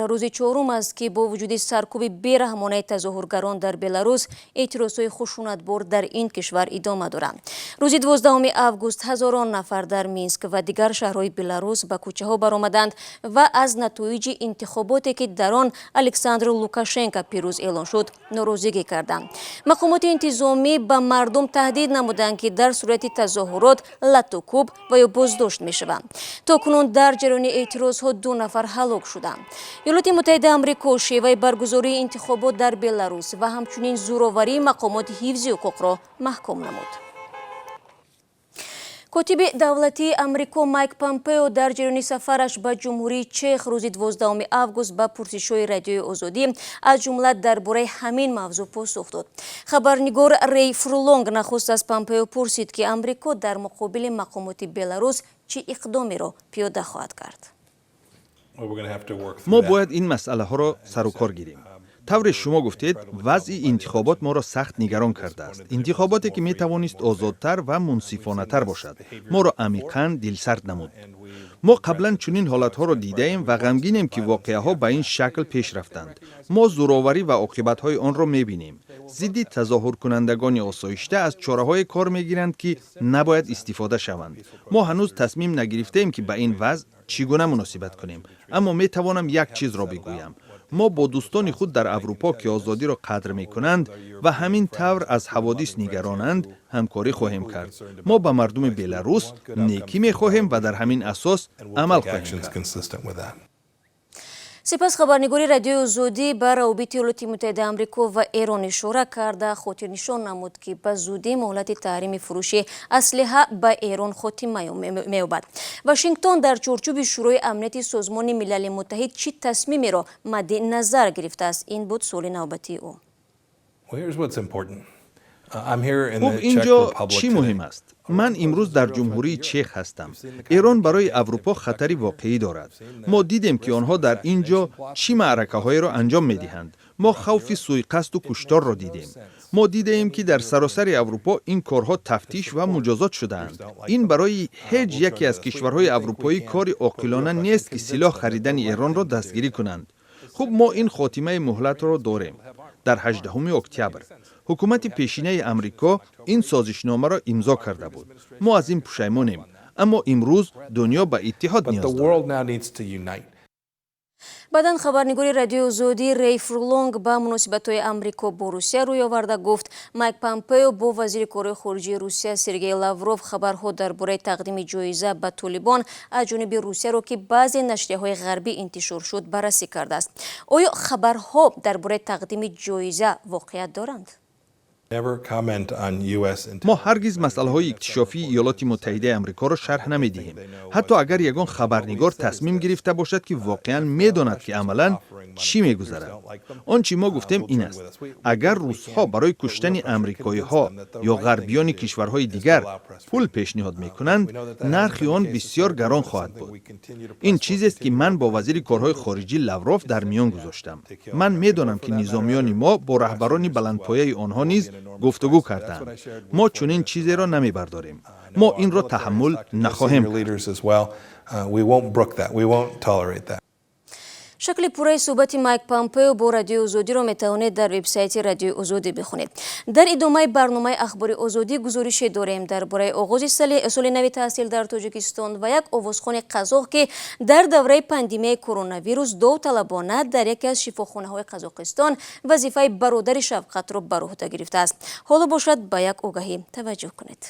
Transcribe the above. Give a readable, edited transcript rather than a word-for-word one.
Рӯзи чорум аст, ки бо вуҷуди саркӯби бераҳмонаи тазоҳургарон дар Беларус, эътирозҳои хушунатбор дар ин кишвар идома доранд. Рӯзи 12 август ҳазорон нафар дар Минск ва дигар шаҳрҳои Беларус ба кӯчаҳо баромаданд ва аз натоиҷи интихоботе, ки дар он Александр Лукашенко пирӯз эълон шуд, норозигӣ карданд. Мақомоти интизомӣ ба мардум таҳдид намуданд, ки дар сурати тазоҳурот латтукӯб ва ё боздошт мешаванд. То кунун дар ҷараёни эътирозҳо ду нафар ҳалок шуданд. Иёлоти Муттаҳидаи Амрико шеваи баргузории интихобот дар Беларус ва ҳамчунин зӯроварии мақомоти ҳифзи ҳуқуқро маҳкум намуд. Котиби давлатии Амрико Майк Помпео дар ҷараёни сафараш ба Ҷумҳурии Чех рӯзи 12 август ба пурсишҳои Радиои Озодӣ, аз ҷумла дар бораи ҳамин мавзӯъ, посух дод. Хабарнигор Рей Фрулонг нахуст аз Помпео пурсид, ки Амрико дар муқобили мақомоти Беларус чӣ иқдомеро пиёда хоҳад кард. Мо бояд ин масъалаҳоро сарукор гирем. Тавре шумо гуфтед, вазъи интихобот моро сахт нигарон кардааст. Интихоботе, ки метавонист озодтар ва мунсифонатар бошад, моро амиқан дилсард намуд. Мо қаблан чунин ҳолатҳоро дидаем ва ғамгинем, ки воқеаҳо ба ин шакл пеш рафтанд. Мо зӯроварӣ ва оқибатҳои онро мебинем. Зидди тазоҳуркунандагони осоишта аз чораҳое кор мегиранд, ки набояд истифода шаванд. Мо ҳанӯз тасмим нагирифтаем, ки ба ин вазъ чӣ гуна муносибат кунем, аммо метавонам як чизро бигӯям: мо бо дӯстони худ дар Аврупо, ки озодиро қадр мекунанд ва ҳамин тавр аз ҳаводис нигаронанд, ҳамкорӣ хоҳем кард. Мо ба мардуми Беларус некӣ мехоҳем ва дар ҳамин асос амал хоҳем кард. Сипас хабарнигори Радиои Озодӣ ба равобити Иёлоти Муттаҳидаи Амрико ва Эрон ишора карда, хотирнишон намуд, ки ба зудӣ муҳлати таҳрими фурӯши аслиҳа ба Эрон хотима меёбад. Вашингтон дар чорчӯби Шӯрои Амнияти Созмони Милали Муттаҳид чӣ тасмимеро мадди назар гирифтааст? Ин буд суоли навбатии ӯ. Хуб, ин ҷо чӣ муҳим аст? Ман имрӯз дар Ҷумҳурии Чех ҳастам. Эрон барои Аврупо хатари воқеӣ дорад. Мо дидем, ки онҳо дар ин ҷо чӣ маъракаҳоеро анҷом медиҳанд. Мо хавфи сӯйқасду кушторро дидем. Мо дидаем, ки дар саросари Аврупо ин корҳо тафтиш ва муҷозот шудаанд. Ин барои ҳеҷ яке аз кишварҳои аврупоӣ кори оқилона нест, ки силоҳ харидани Эронро дастгирӣ кунанд. Хуб, мо ин хотимаи муҳлатро дорем дар 18 октябр. Ҳукумати пешинаи Амрико ин созишномаро имзо карда буд. Мо аз ин пушаймонем, аммо имрӯз дунё ба иттиҳод ниёз дорад. Баъдан хабарнигори Радиои Озодӣ Рей Фрулонг ба муносибатҳои Амрико бо Русия рӯй оварда гуфт, Майк Помпео бо вазири корҳои хориҷии Русия Сергей Лавров хабарҳо дар бораи тақдими ҷоиза ба Толибон аз ҷониби Русияро, ки баъзе нашрияҳои ғарбӣ интишор шуд, баррасӣ кардааст. Оё хабарҳо дар бораи тақдими ҷоиза воқеият доранд? Мо ҳаргиз масъалаҳои иктишофии Иёлоти Муттаҳидаи Амрикоро шарҳ намедиҳем, ҳатто агар ягон хабарнигор тасмим гирифта бошад, ки воқеан медонад, ки амалан чӣ мегузарад. Он чӣ мо гуфтем ин аст: агар русҳо барои куштани амрикоиҳо ё ғарбиёни кишварҳои дигар пул пешниҳод мекунанд, нархи он бисьёр гарон хоҳад буд. Ин чизест, ки ман бо вазири корҳои хориҷӣ Лавров дар миён гузоштам. Ман медонам, ки низомиёни мо бо раҳбарони баландпояи онҳо низ гуфтугӯ кардаанд. Мо чунин чизеро намебардорем. Мо инро таҳаммул нахоҳем кард. Шакли пурраи суҳбати Майк Помпео бо Радиои Озодиро метавонед дар вебсайти Радиои Озодӣ бихонед. Дар идомаи барномаи Ахбори Озодӣ гузорише дорем дар бораи оғози соли нави таҳсил дар Тоҷикистон ва як овозхони қазоқ, ки дар давраи пандемияи коронавирус довталабона дар яке аз шифохонаҳои Қазоқистон вазифаи бародари шафқатро бар уҳда гирифтааст. Ҳоло бошад, ба як огаҳӣ таваҷҷӯҳ кунед.